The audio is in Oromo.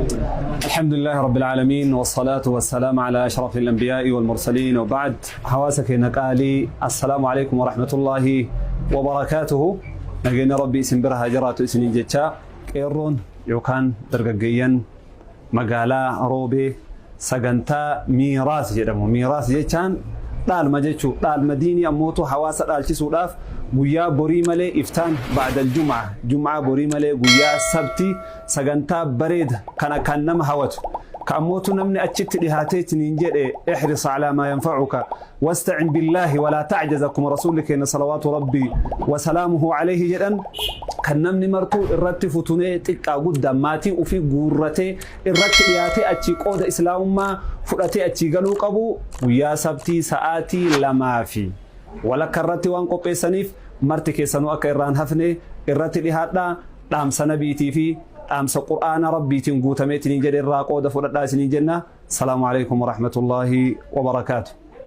الحمد لله رب العالمين، والصلاة والسلام على أشرف الأنبياء والمرسلين، وبعد. Hawaasa keenya qaalii، السلام عليكم ورحمة الله وبركاته. Nageenya Rabbii isin bira haa jiraatu isiniin jechaa, qeerroon yookaan dargaggeeyyan magaalaa Roobee sagantaa miiraas jedhamu. Miiraas jechaan dhaalma jechuu, dhaalma diinii ammootu hawaasa dhaalchisuudhaaf guyyaa borii malee iftaan بعد الجمعة، jum'aa borii malee guyyaa Sabtii sagantaa bareeda kana kan nama hawatu ka ammootu namni achitti dhihaateetiniin jedhe احرص على ما ينفعك واستعن بالله ولا تعجز، akkuma rasuulli keenya صلوات ربي وسلامه عليه jedhan, kan namni martuu irratti futunee xiqqaa guddaa maatii ufii guurratee irratti dhiyaatee achii qooda Islaamummaa fudhatee achii galuu qabu, guyyaa Sabtii sa'aatii 2:30 irratti waan qopheessaniif, marti keessanuu akka irraan hafne irratti dhihaadhaa. Dhaamsa nabiitii fi dhaamsa Qur'aana Rabbiitiin guutameetiin jedhe irraa qooda fudhadhaa isiniin jenna. السلام عليكم ورحمة الله وبركاته.